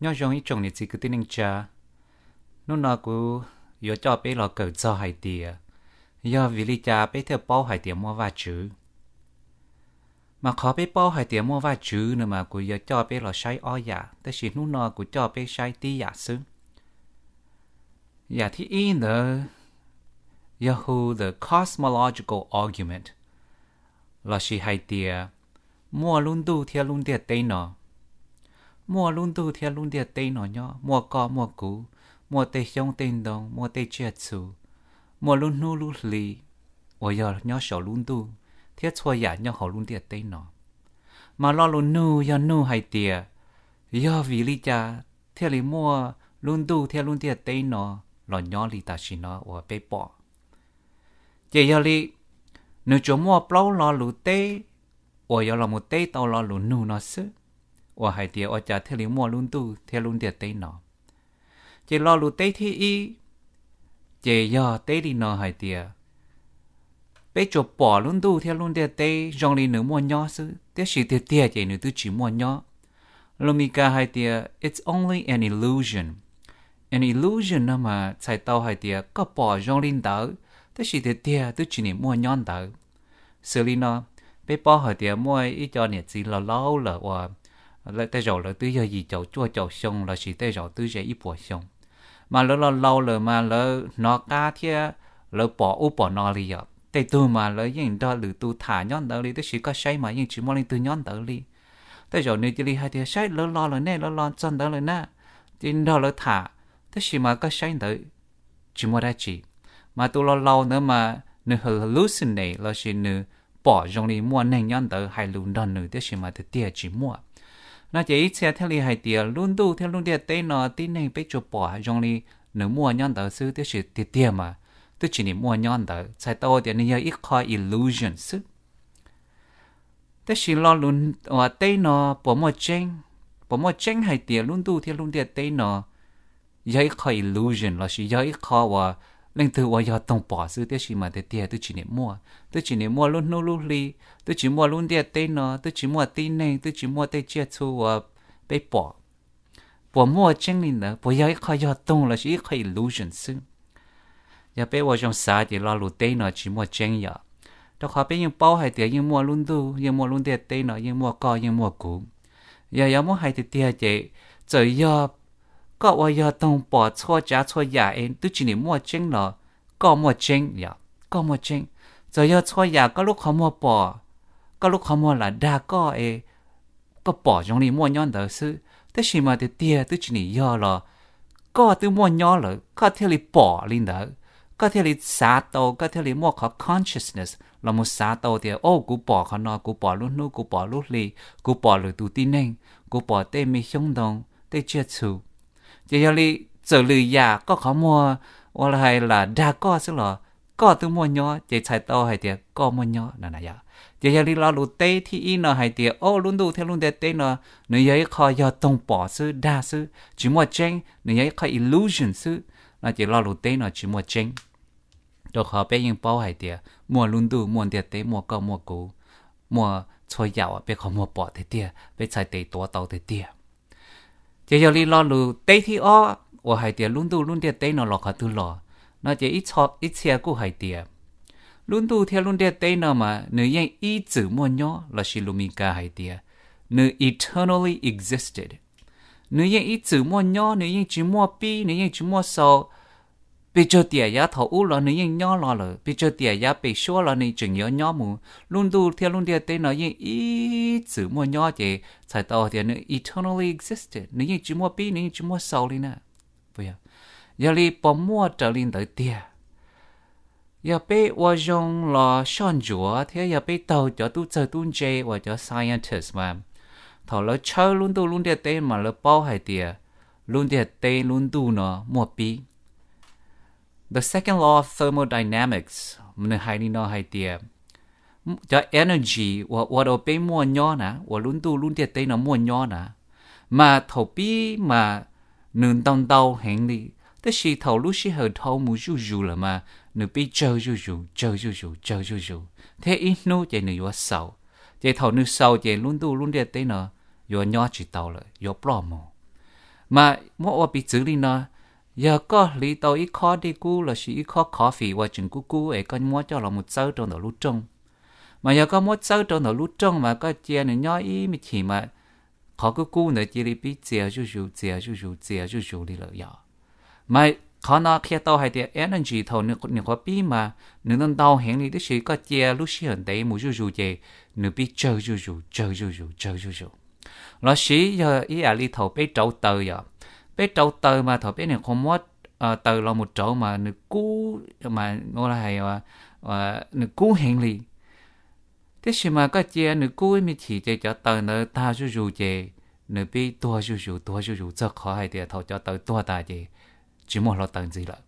Nyob zoo ib tsoom niam txiv kwv tij neej tsa, hnub no kuv yuav coj peb los kawm txog hais tias yog vim li cas peb thiaj paub hais tias muaj Vajtswv. Mas qhov peb paub hais tias muaj Vajtswv no mas kuv yuav coj peb los saib ob yam, tab sis hnub no kuv coj peb saib tib yam xwb. Yam thib ib ntawd yog hu the cosmological argument, lossis hais tias muaj lub ntuj thiab lub ntiaj teb no. Muaj lub ntuj thiab lub ntiaj teb no nyob, muaj koj muaj kuv, muaj tej xyoob tej ntoo, muaj tej tsiaj txhu, muaj lub hnub lub hli uas yog nyob saum lub ntuj thiab txhua yam nyob hauv lub ntiaj teb no. Mas lo lus nug yog nug hais tias yog vim li cas thiaj li muaj lub ntuj thiab lub ntiaj teb no los nyob li tam sim no uas peb pom. Ces yog li nws tsuas muaj plaub lo lus teb uas yuav los mus teb tau lo lus nug no xwb, uas hais tias ua cas thiaj li muaj lub ntuj thiab lub ntiaj teb no. Ces lo lus teb thib ib ces yog teb li no hais tias peb tsuas pom lub ntuj thiab lub ntiaj teb zoo li nws muaj nyob xwb, tiam sis tiag tiag ces nws twb tsis muaj nyob. Lus Mis Kas hais tias it's only an illusion. An illusion no mas txhais tau hais tias koj pom zoo li ntawd, tiam sis tiag tiag twb tsis nim muaj nyob ntawd. Xws li no, peb paub hais tias muaj ib co niam txiv laus laus lawm uas tej zaum lawv twb yog yim caum cuaj caum xyoo lossis tej zaum twb ze ib puas xyoo, mas lawv laus laus lawm mas lawv hnov qab thiab lawv pom ub pom no li yom. Tej tug mas lawv yeej nrog lwm tus tham nyob ntawd li, tiam sis koj saib mas yeej tsis muaj leej twg nyob ntawd li. Tej zaum nws cia li hais tias saib lawv los lawm ne, lawv los txog ntawd lawm na, ces nrog lawv tham, tiam sis mas koj saib ntawd tsis muaj dab tsi. Mas tus laus laus ntawd mas nws hallucinate lossis nws pom zoo li muaj neeg nyob ntawd hais lus nrog nws, tiam sis mas tiag tiag tsis muaj. No ces ib txhia thiaj li hais tias lub ntuj thiab lub ntiaj teb no tib neeg peb tsuas pom zoo li nws muaj nyob ntawd xwb, tiam sis tiag tiag mas twb tsis nim muaj nyob ntawd, txhais tau tias nws yog ib qho illusion xwb. Tab sis lo lus uas teb no puas muaj tseeb? Puas muaj tseeb hais tias lub ntuj thiab lub ntiaj teb no yog ib qho illusion lossis yog ib qho uas leej twg ua yog toog pom xwb, tiam sis mas tiag tiag twb tsis nim muaj, twb tsis nim muaj lub hnub lub hli, twb tsis muaj lub ntiaj teb no, twb tsis muaj tib neeg, twb tsis muaj tej tsiaj txhu uas peb pom? Puas muaj tseeb li ntawd? Puas yog ib qho yog toog lossis ib qho illusion xwb? Yog peb ua zoo xav ces lo lus teb no tsis muaj tseeb yom, rau qhov peb yeej paub hais tias yeej muaj lub ntuj, yeej muaj lub ntiaj teb no, yeej muaj koj, yeej muaj kuv. Yog yuav muab hais tiag tiag ces txawm yog koj ua yog toog pom txhua tsav txhua yam es twb tsis nim muaj tseeb los koj muaj tseeb yom, koj muaj tseeb. Txawm yog txhua yam koj lub qhov muag pom, koj lub qhov muag lam dag koj es koj pom zoo li muaj nyob ntawd xwb, tab sis mas tiag tiag twb tsis nim yog los koj twb muaj nyob lawm koj thiaj li pom li ntawd, koj thiaj li xav tau, koj thiaj li muaj qhov consciousness los mus xav tau tias o kuv pom qhov no, kuv pom lub hnub, kuv pom lub hli, kuv pom lwm tus tib neeg, kuv pom tej me xyoob ntoo, tej tsiaj txhu. Ces yog li txawm lwm yam koj qhov muag ua li hais lam dag koj xwb los koj twb muaj nyob ces txhais tau hais tias koj muaj nyob no na yom. Ces yog li lo lus teb thib ib no hais tias o lub ntuj thiab lub ntiaj teb no nws yog ib qho yog toog pom xwb, dag xwb, tsis muaj tseeb, nws yog ib qho illusion xwb, no ces lo lus teb no tsis muaj tseeb. Rau qhov peb yeej paub hais tias muaj lub ntuj, muaj ntiaj teb, muaj koj muaj kuv, muaj txhua yam uas peb qhov muag pom tiag tiag, peb txhais tes tuav tau tiag tiag. Ces yog li lo lus teb thib ob uas hais tias lub ntuj lub ntiaj teb no los qhov twg los, no ces ib txhia kuj hais tias lub ntuj thiab lub ntiaj teb no mas nws yeej ib txwm muaj nyob, lossis lus Mis Kas hais tias nws eternally existed. Nws yeej ib txwm muaj nyob, nws yeej tsis muaj pib, nws yeej tsis muaj xaus. Pes tsawg tiam yav thaum ub los nws yeej nyob los lawm, pes tsawg tiam yav pem suab los nws tseem yuav nyob mus. Lub ntuj thiab lub ntiaj teb no yeej ib txwm muaj nyob ces txhais tau tias nws eternally existed, nws yeej tsis muaj pib, nws yeej tsis muaj xaus li na. Yog li puas muaj raws li ntawd tiag? Yog peb ua zoo los soj ntsuam thiab yog peb taug cov tub txawg tub ntse uas cov scientist mas thaum lawv tshawb lub ntuj lub ntiaj teb mas lawv paub hais tias lub ntiaj teb lub ntuj no muaj pib. The second law of thermodynamics nws hais li no hais tias cov energy uas ua rau peb muaj nyob na, uas lub ntuj lub ntiaj teb no muaj nyob na, mas thaum pib mas nws ntau ntau heev li, tab sis thaum lub sij hawm dhau mus zuj zus lawm mas nws pib tsawg zuj zus, tsawg zuj zus, tsawg zuj zus, thiab ib hnub ces nws yuav xaus. Ces thaum nws xaus ces lub ntuj lub ntiaj teb no yuav nyob tsis tau lawm, yuav ploj mus. Mas muab ua piv txwv li no, yog koj hliv tau ib khob dej kub lossis ib khob coffee uas tseem kub kub es koj muab coj los mus txawb rau ntawm lub rooj, mas yog koj muab txawb rau ntawm lub rooj mas koj cia nws nyob ib me chim mas qhov kub kub ntawd cia li pib txias zuj zus, txias zuj zus, txias zuj zus li lawm yom. Mas qhov no qhia tau hais tias energy thaum nws nyuam qhuav pib mas nws ntau ntau heev li, tiam sis koj cia lub sij hawm ntev mus zuj zus ces nws pib tsawg zuj zus, tsawg zuj zus, tsawg zuj zus. Lossis yog ib yam li thaum peb rauv taws yom, peb rauv taws mas thaum peb nyuam qhuav muab taws los mus rauv mas nws kub, mas ua li hais, nws kub heev li. Tiam sis mas koj cia nws kub ib me chim ces cov taws ntawd tag zuj zus ces nws pib tuag zuj zus, tuag zuj zus txog qhov hais tias thaum cov taws tuag tas ces tsis muaj hluav taws ntxiv lawm.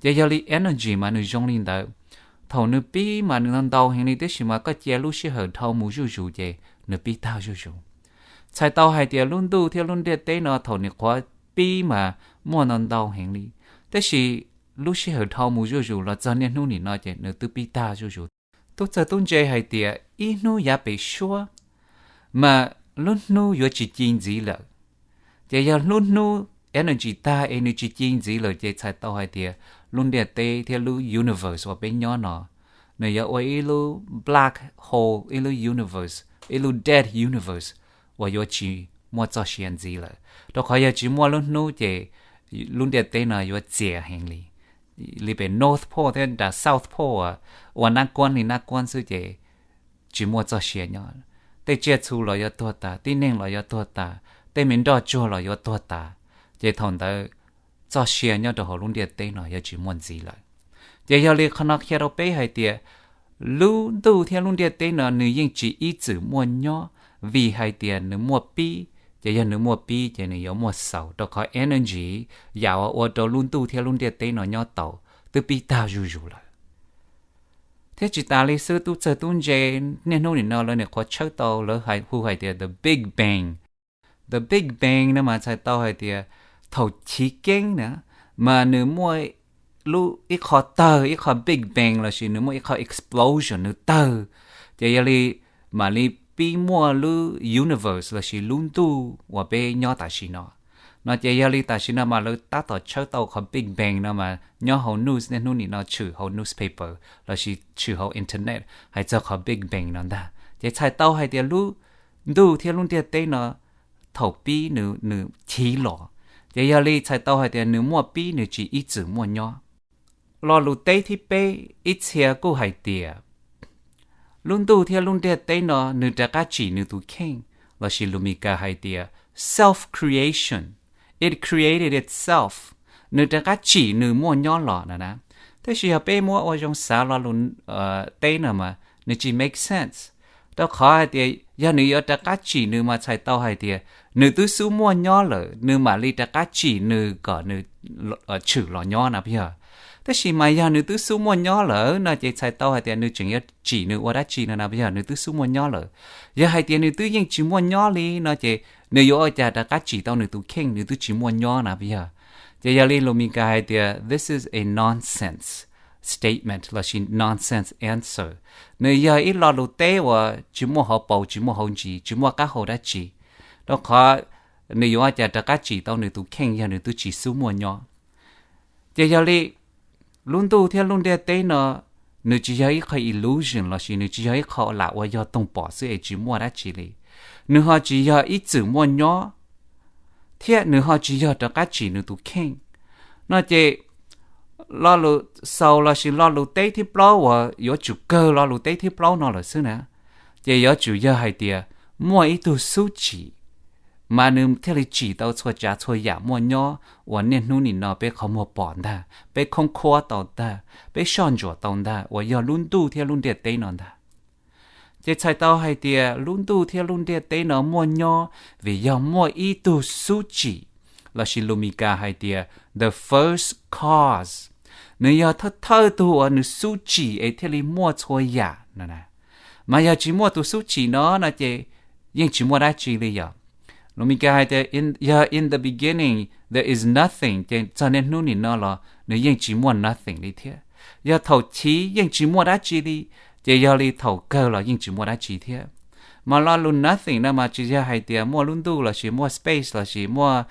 Ces yog li energy mas nws zoo li ntawd, thaum nws pib mas nws ntau ntau heev li, tiam sis mas koj cia lub sij hawm dhau mus zuj zus ces nws pib tag zuj zus. Txhais tau hais tias lub ntuj thiab lub ntiaj teb no thaum nyuam qhuav pib mas muaj ntau ntau heev li, tiam sis lub sij hawm dhau mus zuj zus los txog niaj hnub nim no ces nws twb pib tag zuj zus. Tub txawg tub ntse hais tias ib hnub yav pem suab mas lub hnub yuav tsis ci ntxiv lawm. Ces yog lub hnub energy tag es nws tsis ci ntxiv lawm ces txhais tau hais tias lub ntiaj teb thiab lub universe uas peb nyob no, nws yuav ua ib lub black hole, ib lub universe, ib lub dead universe uas yuav tsis muaj txoj sia ntxiv lawm. Rau qhov yog tsis muaj lub hnub ces lub ntiaj teb no yuav txias heev li, li pem North Pole thiab nram South Pole ua nab kuab li nab kuab xwb ces tsis muaj txoj sia nyob. Tej tsiaj txhu los yuav tuag tas, tib neeg los yuav tuag tas, tej me nroj tsuag los yuav tuag tas, ces thaum ntawd txoj sia nyob rau hauv lub ntiaj teb no yuav tsis muaj ntxiv lawm. Ces yog li qhov no qhia rau peb hais tias lub ntuj thiab lub ntiaj teb no nws yeej tsis ib txwm muaj nyob, vim hais tias nws muaj pib, ces yog nws muaj pib ces nws yuav muaj xaus, rau qhov energy yam uas ua rau lub ntuj thiab lub ntiaj teb no nyob tau twb pib tag zuj zus lawm. Thiab tsis tas li xwb, tub txawg tub ntse niaj hnub nim no lawv nyuam qhuav tshawb tau, lawv hu hais tias the Big Bang. The Big Bang no mas txhais tau hais tias thaum chiv keeb na, mas nws muaj lub ib qho tawg, ib qho Big Bang lossis nws muaj ib qho explosion nws tawg, ces yog li mam li pib muaj lub universe lossis lub ntuj uas peb nyob tam sim no. No ces yog li tam sim no mas lawv tab tom tshawb tau qhov Big Bang no mas nyob hauv news niaj hnub nim no tshwm hauv newspaper lossis tshwm hauv internet hais txog qhov Big Bang no ntag. Ces txhais tau hais tias lub ntuj thiab lub ntiaj teb no thaum pib nws chiv los, ces yog li txhais tau hais tias nws muaj pib, nws tsis ib txwm muaj nyob. Lo lus teb thib peb ib txhia kuj hais tias lub ntuj thiab lub ntiaj teb no nws rov qab tsim nws tus kheej, lossis lus Mis Kas hais tias self creation, it created itself, nws rov qab tsim nws muaj nyob los no na. Tab sis yog peb muab ua zoo xav lo lus teb no mas nws tsis make sense, rau qhov hais tias yog nws yuav rov qab tsim nws mas txhais tau hais tias nws twb xub muaj nyob lawm, nws mam li rov qab tsim nws kom nws tshwm los nyob na puas yog? Tab sis mas yog nws twb xub muaj nyob lawm no ces txhais tau hais tias nws tseem yuav tsim nws ua dab tsi no na puas yog? Nws twb xub muaj nyob lawm. Yog hais tias nws twb yeej tsis muaj nyob li no ces nws yuav ua cas rov qab tsim tau nws tus kheej, nws twb tsis muaj nyob na puas yog? Ces yog li lus Mis Kas hais tias this is a nonsense statement lossis nonsense answer. Nws yog ib lo lus teb uas tsis muaj hauv paus, tsis muaj hauv ntsis, tsis muaj qab hau dab tsi, rau qhov nws yuav ua cas rov qab tsim tau nws tus kheej yog nws twb tsis xub muaj nyob? Ces yog li lub ntuj thiab lub ntiaj teb no nws tsis yog ib qho illusion lossis nws tsis yog ib qho lam ua yog toog pom xwb es tsis muaj dab tsi li. Nws ho tsis yog ib txwm muaj nyob, thiab nws ho tsis yog rov qab tsim nws tus kheej. No ces lo lus xaus lossis lo lus teb thib plaub uas yuav tsum kawg lo lus teb thib plaub no lawm xwb na, ces yuav tsum yog hais tias muaj ib tug xub tsim, mas nws thiaj li tsim tau txhua tsav txhua yam muaj nyob uas niaj hnub nim no peb qhov muag pom ntag, peb khoob khuab tau ntag, peb soj ntsuam tau ntag, uas yog lub ntuj thiab lub ntiaj teb no ntag. Ces txhais tau hais tias lub ntuj thiab lub ntiaj teb no muaj nyob vim yog muaj ib tug xub tsim, lossis lus Mis Kas hais tias the first cause. Nws yog thawj thawj tug uas nws xub tsim es thiaj li muaj txhua yam no na. Mas yog tsis muaj tus xub tsim no no ces yeej tsis muaj dab tsi li yom. Lus Mis Kas hais tias yog in the beginning there is nothing, ces txog niaj hnub nim no los nws yeej tsis muaj nothing li thiab. Yog thaum chiv yeej tsis muaj dab tsi li, ces yog li thaum kawg los yeej tsis muaj dab tsi thiab. Mas lo lus nothing no mas tsis yog hais tias muaj lub ntuj lossis muaj space lossis muaj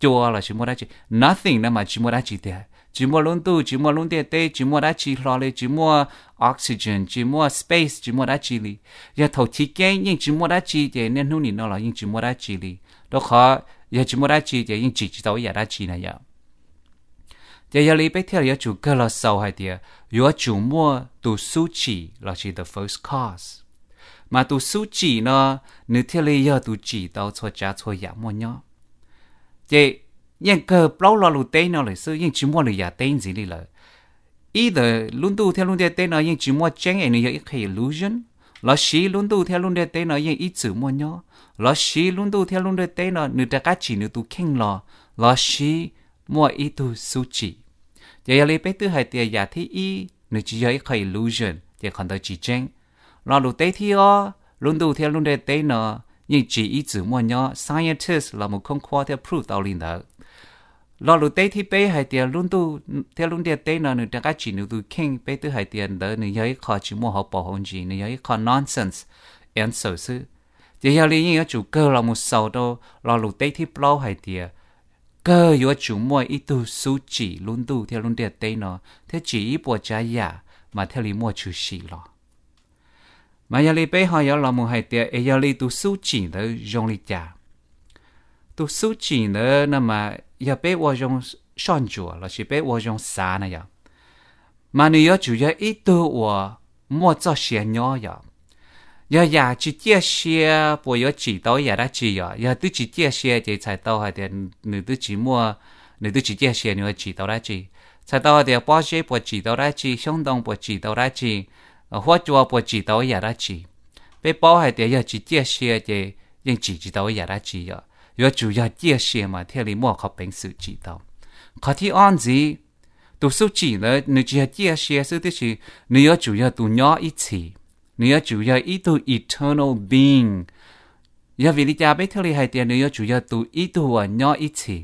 cua lossis muaj dab tsi. Nothing no mas tsis muaj dab tsi tiag, tsis muaj lub ntuj, tsis muaj lub ntiaj teb, tsis muaj dab tsi hlo li, tsis muaj oxygen, tsis muaj space, tsis muaj dab tsi li. Yog thaum chiv keeb yeej tsis muaj dab tsi ces niaj hnub nim no los yeej tsis muaj dab tsi li. Rau qhov yog tsis muaj dab tsi ces yeej tsim tsis tau ib yam dab tsi na yom. Ces yog li peb thiaj yuav tsum kawg los xaus hais tias yuav tsum muaj tus xub tsim lossis the first cause. Mas tus xub tsim no nws thiaj li yog tus tsim tau txhua tsav txhua yam muaj nyob. Ces yeej kawg plaub lo lus teb no lawm xwb, yeej tsis muaj lwm yam teb ntxiv li lawm. Either lub ntuj thiab lub ntiaj teb no yeej tsis muaj tseeb es nws yog ib qho illusion, lossis lub ntuj thiab lub ntiaj teb no yeej ib txwm muaj nyob, lossis lub ntuj thiab lub ntiaj teb no nws rov qab tsim nws tus kheej los, lossis muaj ib tug xub tsim. Ces yog li peb twb hais tias yam thib ib nws tsis yog ib qho illusion ces qhov ntawd tsis tseeb. Lo lus teb thib ob, lub ntuj thiab lub ntiaj teb no yeej tsis ib txwm muaj nyob, scientist los mus khoob khuab thiab prove tau li ntawd. Lo lus teb thib peb hais tias lub ntuj thiab lub ntiaj teb no nws rov qab tsim nws tus kheej, peb twb hais tias ntawd nws yog ib qho tsis muaj hauv paus hauv ntsis, nws yog ib qho nonsense answer xwb. Ces yog li yeej yuav tsum kawg los mus xaus rau lo lus teb thib plaub hais tias kawg yuav tsum muaj ib tug xub tsim lub ntuj thiab lub ntiaj teb no thiab tsim ib puas tsav yam mas thiaj li muaj tshwm sim los. Mas yog li peb ho yuav los mus hais tias es yog li tus xub tsim ntawd zoo li cas? Tus xub tsim ntawd no mas yog peb ua zoo soj ntsuam lossis peb ua zoo xav na yom, mas nws yuav tsum yog ib tug uas muaj txoj sia nyob yom. Yog yam tsis ciaj sia puas yuav tsim tau ib yam dab tsi yom? Yog twb tsis ciaj sia ces txhais tau hais tias nws twb tsis muaj, nws twb tsis ciaj sia nws yuav tsim tau dab tsi. Txhais tau hais tias pob zeb puas tsim tau dab tsi, xyoob ntoo puas tsim tau dab tsi, huab cua puas tsim tau ib yam dab tsi. Peb paub hais tias yog tsis ciaj sia ces yeej tsim tsis tau ib yam dab tsi yom. Yuav tsum yog ciaj sia mas thiaj li muaj qhov peev xwm tsim tau. Qhov thib ob ntxiv, tus xub tsim ntawd nws tsis yog ciaj sia xwb tiam sis nws yuav tsum yog tus nyob ib txhis, nws yuav tsum yog ib tug eternal being. Yog vim li cas peb thiaj li hais tias nws yuav tsum yog tus ib tug uas nyob ib txhis?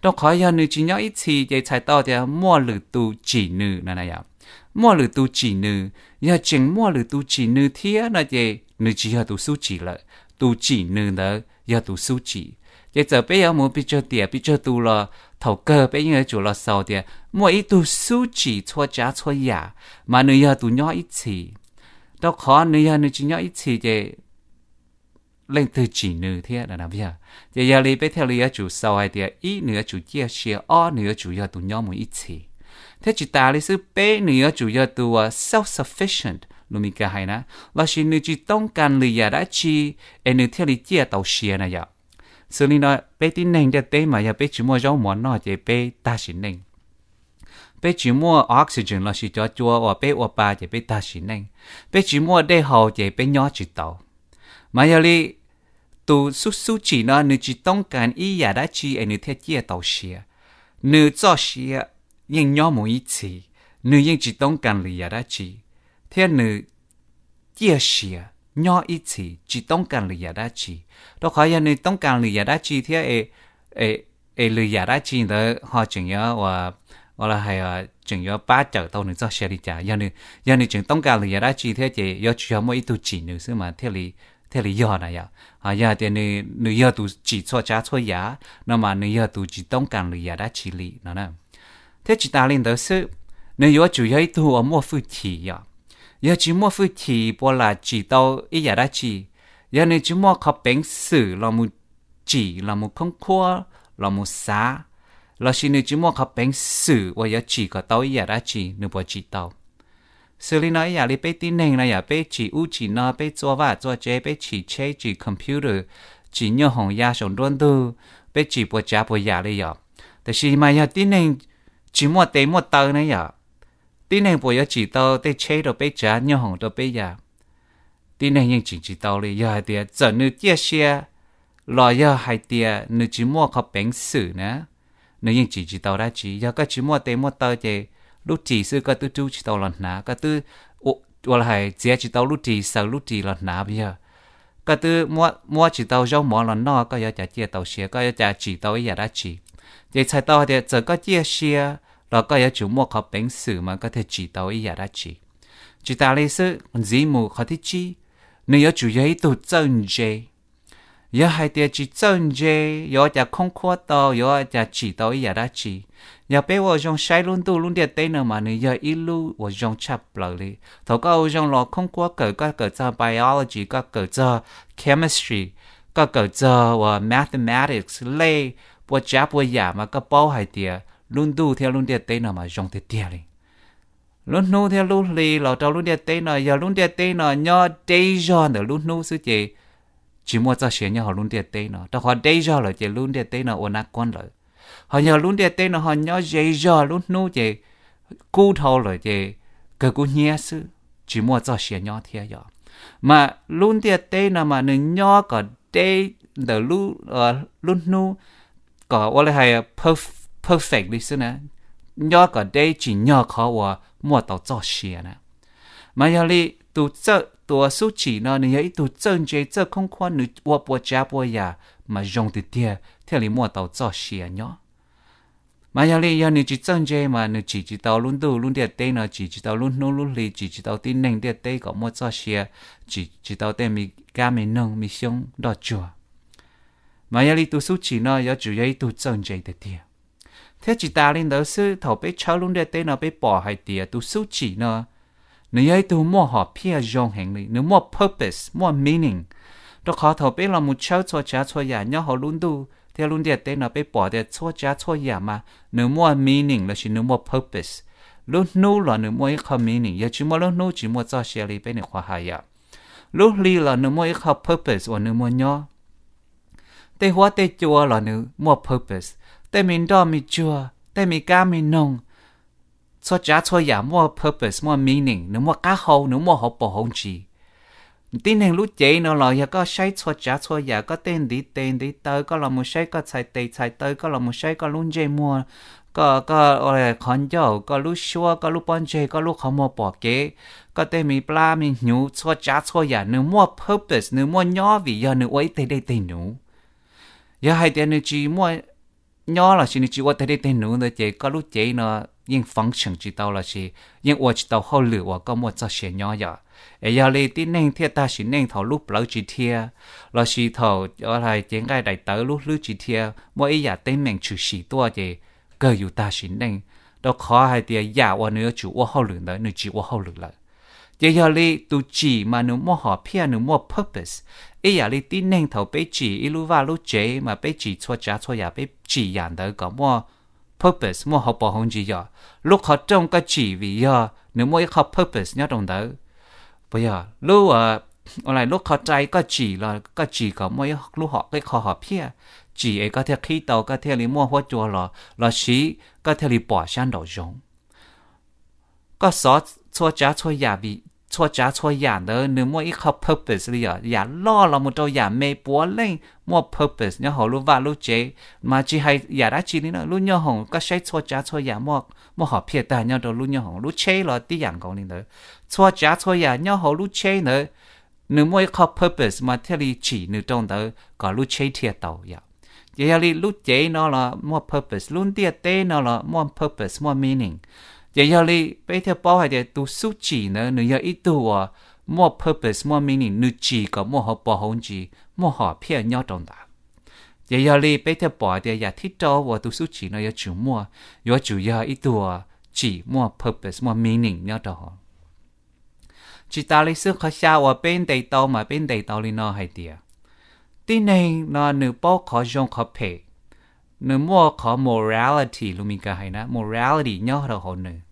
Rau qhov yog nws tsis nyob ib txhis ces txhais tau tias muaj lwm tus tsim nws na yom. Muaj lwm tus tsim nws, yog tseem muaj lwm tus tsim nws thiab no ces nws tsis yog tus xub tsim lawm, tus tsim nws ntawd yog tus xub tsim. Ces txawm peb yuav mus pes tsawg tiam pes tsawg tus los thaum kawg peb yeej yuav tsum los xaus tias muaj ib tug xub tsim txhua tsav txhua yam, mas nws yog tus nyob ib txhis. Rau qhov nws yog nws tsis nyob ib txhis ces leej twg tsim nws thiab? Ces yog li peb thiaj li yuav tsum xaus hais tias ib, nws yuav tsum ciaj sia, ob, nws yuav tsum yog tus nyob mus ib txhis. Thiab tsis tas li xwb, peb, nws yuav tsum yog tus uas self-sufficient, lus Mis Kas hais na, lossis nws tsis toob kas lwm yam dab tsi es nws thiaj li ciaj tau sia na yom. Xws li no, peb tib neeg ntiaj teb mas yog peb tsis muaj zaub mov noj ces peb tag sim neej. Peb tsis muaj oxygen lossis cov cua uas peb ua pa ces peb tag sim neej. Peb tsis muaj dej haus ces peb nyob tsis tau. Mas yog li tus xub xub tsim no nws tsis toob kas ib yam dab tsi es nws thiaj ciaj tau sia. Nws txoj sia yeej nyob mus ib txhis, nws yeej tsis toob kas lwm yam dab tsi, thiab nws ciaj sia nyob ib txhis tsis toob kas lwm yam dab tsi. Rau qhov yog nws toob kas lwm yam dab tsi thiab es lwm yam dab tsi ntawd ho tseem yuav ua, ua los hais tseem yuav pab cawm tau nws txoj sia li cas? Yog nws tseem toob kas lwm yam dab tsi thiab ces yuav tsum yog muaj ib tug tsim nws xwb mas thiaj li yog na yom. Yog tias nws yog tus tsim txhua tsav txhua yam no mas nws yog tus tsis toob kas lwm yam dab tsi li no. Thiab tsis tas li ntawd xwb, nws yuav tsum yog ib tug uas muaj hwj chim yom. Yog tsis muaj hwj chim puas lam tsim tau ib yam dab tsi? Yog nws tsis muaj qhov peev xwm los mus tsim, los mus khoob khuab, los mus xav, lossis nws tsis muaj qhov peev xwm uas yuav tsim kom tau ib yam dab tsi, nws puas tsim tau? Xws li no ib yam li peb tib neeg no yom, peb tsim ub tsim no, peb txua vaj txua tsev, peb tsim tsheb, tsim computer, tsim nyuag hoom ya saum nruab ntug, peb tsim puas tsav puas yam li yom. Tiam sis mas yog tib neeg tsis muaj tes muaj taw na yom, tib neeg puas yuav tsim tau tej tsheb rau peb tsav, nyuag hoom rau peb ya? Tib neeg yeej tsim tsis tau li. Yog hais tias txawm nws ciaj sia los yog hais tias nws tsis muaj qhov peev xwm na, nws yeej tsim tsis tau dab tsi. Yog koj tsis muaj tes muaj taw ces lub ris xwb koj twb rub tsis tau los hnav, koj twb ua los hais txiav tsis tau lub ris, xaws lub ris los hnav, yog koj twb muab tsis tau zaub mov los noj, koj yuav cas ciaj tau sia, koj yuav cas tsim tau ib yam dab tsi? Ces txhais tau hais tias txawm koj ciaj sia los koj yuav tsum muaj qhov peev xwm mas koj thiaj tsim tau ib yam dab tsi. Tsis tas li xwb, ntxiv mus qhov thib tsib, nws yuav tsum yog ib tug txawj ntse. Yog hais tias tsis txawj ntse, yuav ua cas khoob khuab tau, yuav ua cas tsim tau ib yam dab tsi? Yog peb ua zoo saib lub ntuj lub ntiaj teb no mas nws yog ib lub uas zoo tshaj plaws li. Thaum koj ua zoo los khoob khuab kawm, koj kawm txog biology, koj kawm txog chemistry, koj kawm txog uas mathematics, lej, puas tsav puas yam mas koj paub hais tias lub ntuj thiab lub ntiaj teb no mas zoo tiag tiag li. Lub hnub thiab lub hli los rau lub ntiaj teb no, yog lub ntiaj teb no nyob deb zog ntawm lub hnub xwb ces tsis muaj txoj sia nyob hauv lub ntiaj teb no, rau qhov deb zog lawm ces lub ntiaj teb no ua nab kuab lawm. Ho yog lub ntiaj teb no ho nyob ze zog lub hnub ces kub dhau lawm ces kawg kub hnyiab xwb, tsis muaj txoj sia nyob thiab yom. Mas lub ntiaj teb no mas nws nyob kom deb ntawm lub hnub kom ua li hais perfect li xwb na, nyob kom deb tsim nyog qhov uas muaj tau txoj sia na. Mas yog li tus txawj, tus xub tsim no nws yog ib tug txawj ntse txawj khoob khuab, nws ua puas tsav puas yam mas zoo tiag tiag thiaj li muaj tau txoj sia nyob. Mas yog li yog nws tsis txawj ntse mas nws tsim tsis tau lub ntuj lub ntiaj teb no, tsim tsis tau lub hnub lub hli, tsim tsis tau tib neeg ntiaj teb kom muaj txoj sia, tsim tsis tau tej me kab me noog me xyoob nroj tsuag. Mas yog li tus xub tsim no yuav tsum yog ib tug txawj ntse tiag tiag. Thiab tsis tas li ntawd xwb, thaum peb tshawb lub ntiaj teb no peb pom hais tias tus xub tsim no nws yog ib tug muaj hom phiaj zoo heev li, nws muaj purpose, muaj meaning. Rau qhov thaum peb los mus tshawb txhua tsav txhua yam nyob hauv lub ntuj thiab lub ntiaj teb no peb pom tias txhua tsav txhua yam mas nws muaj meaning lossis nws muaj purpose. Lub hnub los nws muaj ib qho meaning, yog tsis muaj lub hnub tsis muaj txoj sia li peb nyuam qhuav hais yom. Lub hli los nws muaj ib qho purpose uas nws muaj nyob. Tej huab tej cua los nws muaj purpose. Tej me nroj me tsuag, tej me kab me noog, txhua tsav txhua yam muaj purpose, muaj meaning, nws muaj qab hau, nws muaj hauv paus hauv ntsis. Tib neeg lub cev no los yog koj saib txhua tsav txhua yam, koj tej ntiv tes ntiv taw, koj los mus saib koj txhais tes txhais taw, koj los mus saib koj lub ntsej muag, koj, koj qhov ncauj, koj lub suab, koj lub pob ntseg, koj lub qhov muag pom kev, koj tej me plab me hnyuv, txhua tsav txhua yam nws muaj purpose, nws muaj nyob vim yog nws ua ib teg dej teg nuv. Yog hais tias nws tsis muaj nyob lossis nws tsis ua teg dej teg nuv ntawd ces koj lub cev no yeej function tsis tau lossis yeej ua tsis tau hauj lwm uas koj muaj txoj sia nyob yom. Es yog li tib neeg thiaj tag sim neej thaum lub plawv tsis dhia lossis thaum cev nqaij daim tawv lub hlwb tsis dhia, muaj ib yam teeb meem tshwm sim tuaj ces kawg yus tag sim neej, rau qhov hais tias yam uas nws yuav tsum ua hauj lwm ntawd nws tsis ua hauj lwm lawm. Ces yog li tus tsim mas nws muaj hom phiaj, nws muaj purpose. Ib yam li tib neeg thaum peb tsim ib lub vaj lub tsev mas peb tsim txhua tsav txhua yam, peb tsim yam ntawd kom muaj purpose, muaj hauv paus hauv ntsis yom. Lub qhov rooj koj tsim vim yog nws muaj ib qho purpose nyob rau ntawd. Puas yog? Lub, lub qhov rai koj tsim los koj tsim kom muaj ib lub hom, ib qho hom phiaj, tsim es koj thiaj qhib tau, koj thiaj li muaj huab cua los lossis koj thiaj li pom sab nraum zoov. Koj xov txhua tsav txhua yam, txhua tsav txhua yam ntawd nws muaj ib qho purpose li yom, yam loj los mus rau yam me puav leej muaj purpose nyob hauv lub vaj lub tsev. Mas tsis hais yam dab tsi li na, lub nyoob hoom koj saib txhua tsav txhua yam muaj hom phiaj tag nyob rau lub nyoob hoom, lub tsheb los tib yam nkaus li ntawd. Txhua tsav txhua yam nyob hauv lub tsheb ntawd nws muaj ib qho purpose mas thiaj li tsim nws rau ntawd kom lub tsheb dhia tau yom. Ces yog li lub cev no los muaj purpose, lub ntiaj teb no los muaj purpose, muaj meaning. Ces yog li peb thiaj paub hais tias tus xub tsim ntawd nws yog ib tug uas muaj purpose, muaj meaning, nws tsim kom muaj hauv paus hauv ntsis, muaj hom phiaj nyob rau ntawd. Ces yog li peb thiaj pom tias yam thib rau uas tus xub tsim no yuav tsum muaj, yuav tsum yog ib tug uas tsim muaj purpose, muaj meaning nyob rau hauv. Tsis tas li xwb, qhov xya uas peb ntes tau mas peb ntes tau li no hais tias tib neeg no nws paub qhov zoo qhov phem, nws muaj qhov morality, lus Mis Kas hais na, morality nyob rau hauv nws.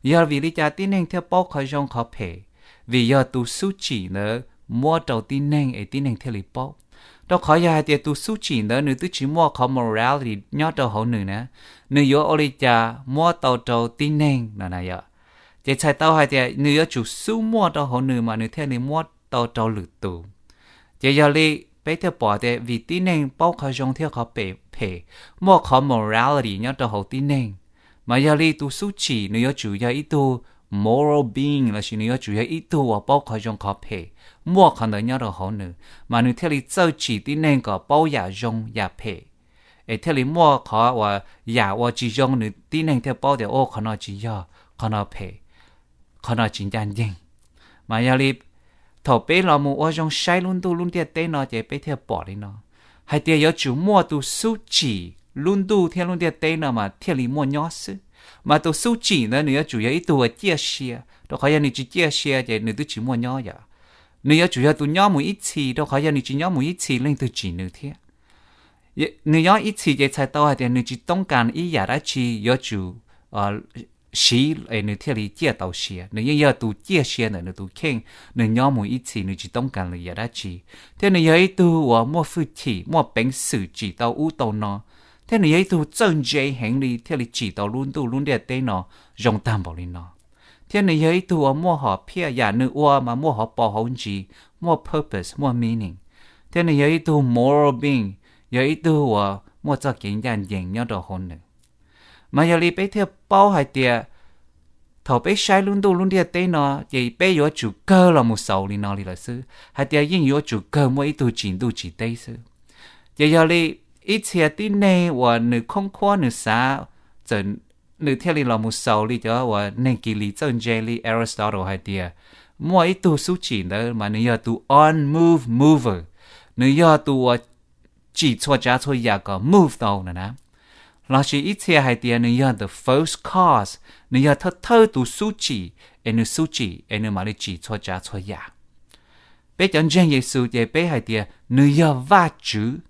Yog vim li cas tib neeg thiaj paub qhov zoo qhov phem? Vim yog tus xub tsim ntawd muab rau tib neeg es tib neeg thiaj li paub. Rau qhov yog hais tias tus xub tsim ntawd nws twb tsis muaj qhov morality nyob rau hauv nws na, nws yuav ua li cas muab tau rau tib neeg no na yom? Ces txhais tau hais tias nws yuav tsum xub muaj rau hauv nws mas nws thiaj li muab tau rau lwm tus. Ces yog li peb thiaj pom tias vim tib neeg paub qhov zoo thiab qhov phem, muaj qhov morality nyob rau hauv tib neeg, mas yog li tus xub tsim nws yuav tsum yog ib tug moral being lossis nws yuav tsum yog ib tug uas paub qhov zoo qhov phem, muaj qhov ntawd nyob rau hauv nws, mas nws thiaj li txawj tsim tib neeg kom paub yam zoo yam phem, es thiaj li muaj qhov uas yam uas tsis zoo nws tib neeg thiaj paub tias, o, qhov no tsis yog, qhov no phem, qhov no tsis ncaj ncees. Mas yog li thaum peb los mus ua zoo saib lub ntuj lub ntiaj teb no ces peb thiaj pom li no, hais tias yuav tsum muaj tus xub tsim lub ntuj thiab lub ntiaj teb no mas thiaj li muaj nyob xwb. Mas tus xub tsim ntawd nws yuav tsum yog ib tug uas ciaj sia, rau qhov yog nws tsis ciaj sia ces nws twb tsis muaj nyob yom. Nws yuav tsum yog tus nyob mus ib txhis, rau qhov yog nws tsis nyob mus ib txhis leej twg tsim nws thiab. Nws nyob ib txhis ces txhais tau hais tias nws tsis toob kas ib yam dab tsi yuav tsum siv es nws thiaj li ciaj tau sia. Nws yeej yog tus ciaj sia ntawm nws tus kheej, nws nyob mus ib txhis nws tsis toob kas lwm yam dab tsi. Thiab nws yog ib tug uas muaj hwj chim, muaj peev xwm tsim tau ub tau no, thiab nws yog ib tug txawj ntse heev li thiaj li tsim tau lub ntuj lub ntiaj teb no zoo tag npaum li no. Thiab nws yog ib tug uas muaj hom phiaj, yam nws ua mas muaj hauv paus hauv ntsis, muaj purpose, muaj meaning. Thiab nws yog ib tug moral being, yog ib tug uas muaj txoj kev ncaj ncees nyob rau hauv nws. Mas yog li peb thiaj paub hais tias thaum peb saib lub ntuj lub ntiaj teb no ces peb yuav tsum kawg los mus xaus li no li lawm xwb, hais tias yeej yuav tsum kawg muaj ib tug tsim ntuj tsim teb xwb. Ces yog li ib txhia tib neeg uas nws khoob khuab nws xav, txawm nws thiaj li los mus xaus li cov uas neeg Kilis txawj ntse li Aristotle hais tias muaj ib tug xub tsim ntawd mas nws yog tus unmoved mover, nws yog tus uas tsim txhua tsav txhua yam kom move tau na na. Lossis ib txhia hais tias nws yog the first cause, nws yog thawj thawj tus xub tsim, es nws xub tsim es nws mam li tsim txhua tsav txhua yam. Peb cov ntseeg Yexus ces peb hais tias nws yog Vajtswv.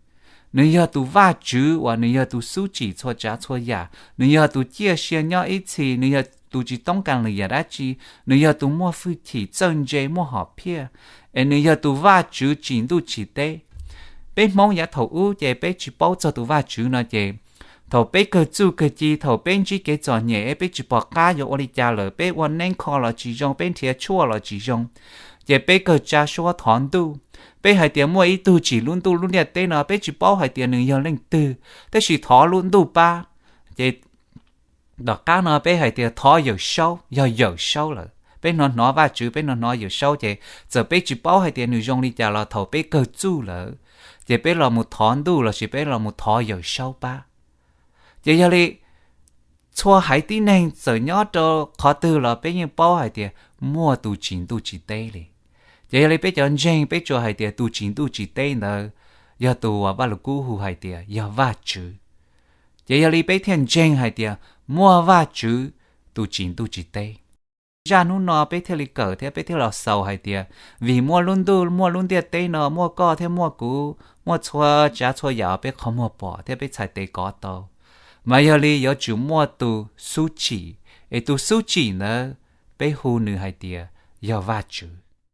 Nws yog tus Vajtswv uas nws yog tus xub tsim txhua tsav txhua yam, nws yog tus ciaj sia nyob ib txhis, nws yog tus tsis toob kas lwm yam dab tsi, nws yog tus muaj hwj chim txawj ntse muaj hom phiaj, es nws yog tus Vajtswv tsim ntuj tsim teb. Peb Hmoob yav thaum ub ces peb tsis paub txog tus Vajtswv no ces thaum peb kawg txuj kawg ci, thaum peb ntsib kev txom nyem es peb tsis pom qab yuav ua li cas lawm, peb ua neeb kho los tsis zoo, peb nrhiav tshuaj los tsis zoo, ces peb kawg tsa suab thov ntuj. Peb hais tias muaj ib tug tsim lub ntuj lub ntiaj teb no, peb tsis paub hais tias nws yog leej twg, tab sis thov lub ntuj pab. Ces tom qab no peb hais tias thov Yawm Saub, yog Yawm Saub lawm. Peb hnov hnov Vajtswv, peb hnov hnov Yawm Saub, ces txawm peb tsis paub hais tias nws zoo li cas los thaum peb kawg txuj lawm, ces peb los mus thov ntuj lossis peb los mus thov Yawm Saub pab. Ces yog li txhua haiv tib neeg txawm nyob rau qhov twg los peb yeej paub hais tias muaj tus tsim ntuj tsim teb li. Ces yog li peb cov ntseeg peb tsuas hais tias tus tsim ntuj tsim teb ntawd yog tus uas Vaj Lug Kub hu hais tias yog Vajtswv. Ces yog li peb thiaj ntseeg hais tias muaj Vajtswv tus tsim ntuj tsim teb. Zaj hnub no peb thiaj li kawm thiab peb thiaj los xaus hais tias vim muaj lub ntuj muaj lub ntiaj teb no, muaj koj thiab muaj kuv, muaj txhua tsav txhua yam peb qhov muag pom thiab peb txhais tes kov tau, mas yog li yuav tsum muaj tus xub tsim, es tus xub tsim ntawd peb hu nws hais tias yog Vajtswv.